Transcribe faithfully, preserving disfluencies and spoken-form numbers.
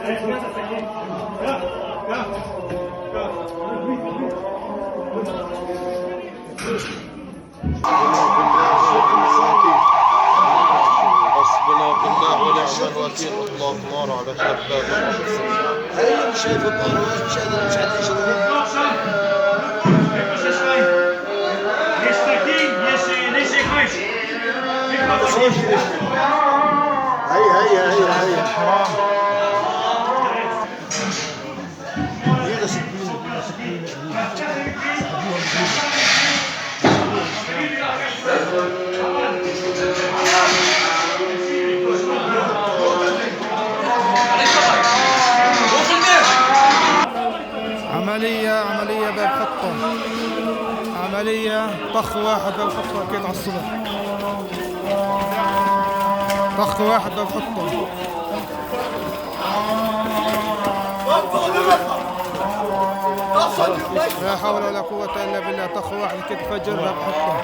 حسبنا الله ونعم الوكيل، الله أكبر على شباب. هيا مشايف الأرواح، مشايف، مشايف. هيا، هيا، هيا، هيا. عملية، عملية باب حطة. عملية طخ واحد باب حطة، أكيد على الصبح. طخ واحد باب حطة. لا حول ولا قوة إلا بالله. طخ واحد كي تفجر باب حطة.